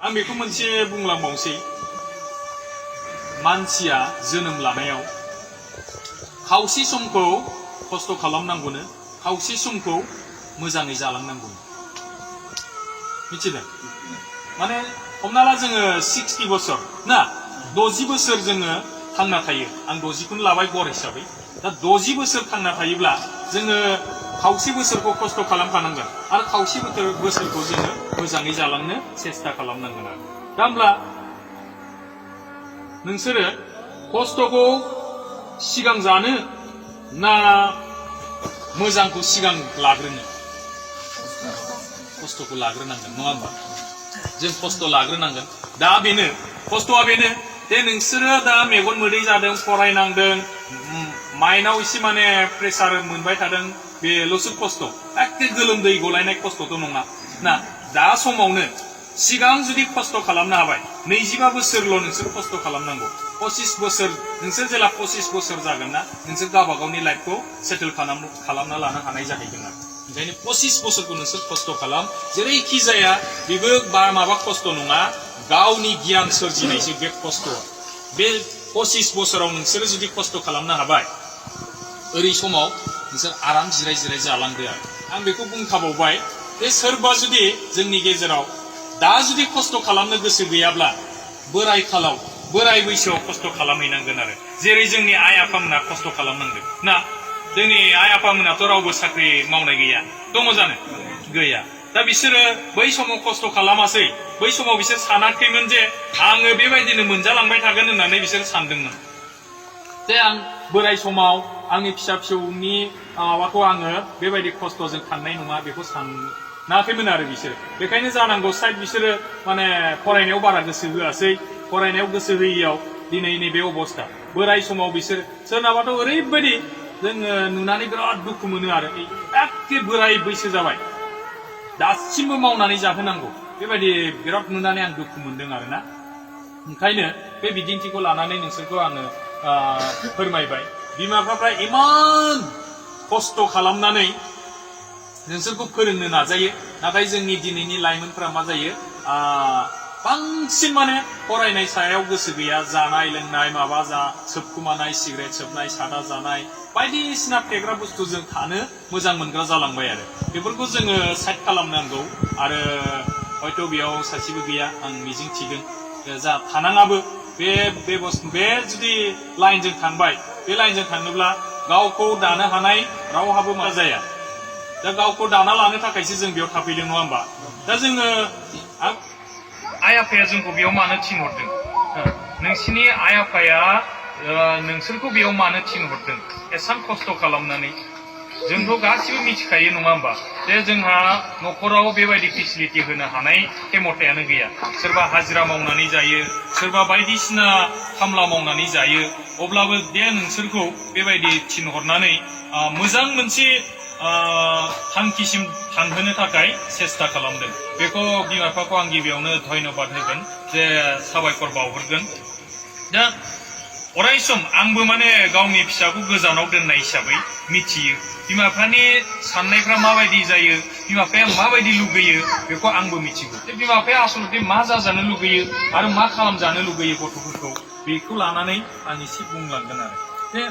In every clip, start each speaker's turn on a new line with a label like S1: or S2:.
S1: आं बेखौ मोनसे बुंलांबावनोसै मानसिया जोनोम लानायाव खावसे समखौ खस्थ' खालामनांगौनो खावसे समखौ मोजाङै जालांनांगौ मिथिदों माने हमना ला जोङो 60 बोसोर ना 60 बोसोर जोङो थांना थायो आं 60खौनो लाबाय गर हिसाबै दा 60 बोसोर थांना थायोब्ला जोङो खावसे बोसोरखौ खस्थ' खालामखानांगोन आरो खावसे बोसोरखौ जोङो मोजाङै जालांनो सेस्था खालामनांगोन आरो दा होमब्ला नोंसोरो खस्थ'खौ सिगां जानो ना मोजांखौ सिगां लाग्रोनो खस्थ'खौ लाग्रोनांगोन नङा होमबा जों खस्थ' लाग्रोनांगोन दा बेनो खस्थ'आ बेनो दे नोंसोरो दा मेगन मोदै जादों फरायनांदों माइन्डआव एसे माने प्रेसार मोनबाय थादों बेल'सो खस्थ' एखे गोलोमदै गलायनाय खस्थ'थ' नङा ना दा समावनो सिगां जुदि खस्थ' खालामनो हाबाय 25 बोसोरल' नोंसोर खस्थ' खालामनांगौ 25 बोसोर नोंसोर जेला 25 बोसोर जागोन ना नोंसोर गावबा गावनि लाइफखौ सेटल खालामना लानो हानाय जाहैगोन आरो ओंखायनो 25 बोसोरखौ नोंसोर खस्थ' खालाम जेरैखि जाया बेबो माबा खस्थ' नङा गावनि गियान सोरजिनायसो बे खस्थ'आ बे 25 बोसोराव नोंसोर जुदि खस्थ' खालामनो हाबाय ओरै समाव नोंसोर आराम जिराय जालांदो आरो आं बेखौ बुंखाबावबाय जे सोरबा जुदि जोंनि गेजेराव दा जुदि खस्थ' खालामनो गोसो गैयाब्ला बोराय बैसोआव खस्थ' खालामहैनांगोन आरो जेरै जोंनि आइ आफामोना खस्थ' खालामनांदों ना जोंनि आइ आफामोनाथ' रावबो साख्रि मावनाय गैया दङ जानो गैया दा बिसोरो बै समाव खस्थ' खालामासै बै समाव बिसोर सानाखैमोन जे आङो बेबायदिनो मोनजालांबाय थागोन होननानै बिसोर सानदोंमोन जे आं बोराय समाव आंनि फिसा फिसौनि माबाखौ आङो बेबायदि खस्थ'जों थांनाय नङा बेखौ सानाखैमोन आरो बिसोरो बेखायनो जानांगौ साइड बिसोरो माने फरायनायाव बारा गोसो होआसै फरायनायाव गोसो होयियाव दिनै नैबे अबस्था बोराय समाव बिसोर सोरनाबाथ' ओरैबायदि जोङो नुनानै बिराद दुखु मोनो आरो एखे बोराय बैसो जाबाय दासिमबो मावनानै जाहोनांगौ बेबायदि बिराद नुनानै आं दुखु मोनदों आरोना ओंखायनो बे बिदिन्थिखौ लानानै नोंसोरखौ आङो फोरमायबाय बिमा बिफाफ्रा इमान खस्थ' खालामनानै नोंसोरखौ फोरोंनो नाजायो नाथाय जोंनि दिनैनि लाइमोनफोरा मा जायो बांसिन माने फरायनाय सायाव गोसो गैया जानाय लोंनाय माबा सोबखुमानाय सिगारेट सोबनाय सादा जानाय बायदिसिना फेग्रा बुस्थुजों थानो मोजां मोनग्रा जालांबाय आरो बेफोरखौ जोङो साइड खालामनांगौ आरो हयथ' बेयाव सासेबो गैया आं मिजिं थिदों जा थानाङाबो बे जुदि लाइनजों थांबाय बे लाइनजों थाङोब्ला गावखौ दानो हानाय रावहाबो मा जाया दा गावखौ दाना लानो थाखायसो जों बेयाव थाफैदों नङा होमबा दा जोङो आइ आफाया जोंखौ बेयाव मानो थिनहरदों नोंसिनि आइ आफाया नोंसोरखौ बेयाव मानो थिनहरदों एसां खस्थ' खालामनानै जोंथ' गासिबो मिथिखायो नङा होमबा जे जोंहा न'खराव बेबायदि फेसिलिटि होनो हानाय खेमथायानो गैया सोरबा हाजिरा मावनानै जायो सोरबा बायदिसिना खामला मावनानै जायो अब्लाबो दे नोंसोरखौ बेबायदि थिनहरनानै मोजां मोनसे थांखिसिम थांहोनो थाखाय सेस्था खालामदों बेखौ बिमा बिफाखौ आं गिबियावनो धन्यबाद होगोन जे साबायखर बावहरगोन दा अराय सम आंबो माने गावनि फिसाखौ गोजानाव दोननाय हिसाबै मिथियो बिमा बिफानि साननायफ्रा माबायदि जायो बिमा बिफाया माबायदि लुगैयो बेखौ आंबो मिथिगौ जे बिमा बिफाया आसलथे मा जाजानो लुगैयो आरो मा खालामजानो लुगैयो गथ'फोरखौ बेखौ लानानै आं एसे बुंलांगोन आरो जे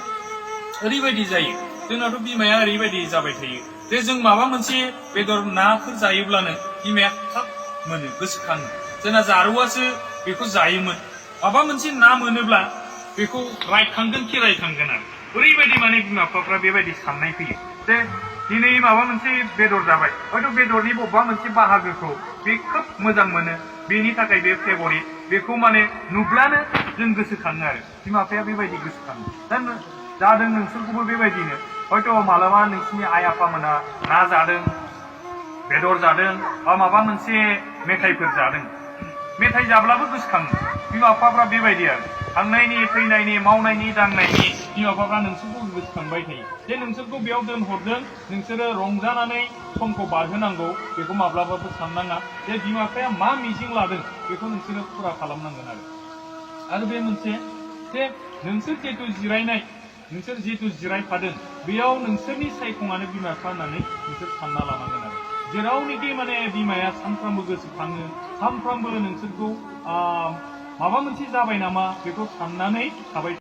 S1: ओरैबायदि जायो जोंनाथ' बिमाया ओरैबायदि जाबाय थायो जे जों माबा मोनसे बेदर नाफोर जायोब्लानो बिमाया थाब मोनो गोसोखाङो जोंना जारौआसो बेखौ जायोमोन माबा मोनसे ना मोनोब्ला बेखौ रायखांगोन खि रायखांगोन आरो ओरैबायदि माने बिमा बिफाफ्रा बेबायदि साननाय फैयो जे दिनै माबा मोनसे बेदर जाबाय हयथ' बेदरनि बबेबा मोनसे बाहागोखौ बे खोब मोजां मोनो बेनि थाखाय बे फेभरिट बेखौ माने नुब्लानो जों गोसोखाङो आरो बिमा बिफाया बेबायदि गोसोखाङो दा जादों नोंसोरखौबो बेबायदिनो हयथ' मालाबा नोंसिनि आइ आफामोना ना जादों बेदर जादों बा माबा मोनसे मेथाइफोर जादों मेथाइ जाब्लाबो गोसोखाङो बिमा बिफाफ्रा बेबायदि आरो थांनायनि फैनायनि मावनायनि दांनायनि बिमा बिफाफ्रा नोंसोरखौ गोसोखांबाय थायो जे नोंसोरखौ बेयाव दोनहरदों नोंसोरो रंजानानै समखौ बारहोनांगौ बेखौ माब्लाबाबो साननाङा जे बिमा बिफाया मा मिजिं लादों बेखौ नोंसोरो फुरा खालामनांगोन आरो बे मोनसे जे नोंसोर जिहेतु जिरायफादों बेयाव नोंसोरनि सायखङानो बिमा बिफा होननानै नोंसोर सानना लानांगोन आरो जेरावनिखि माने बिमाया सानफ्रामबो गोसोखाङो सानफ्रामबो नोंसोरखौ माबा मोनसे जाबाय नामा बेखौ साननानै थाबाय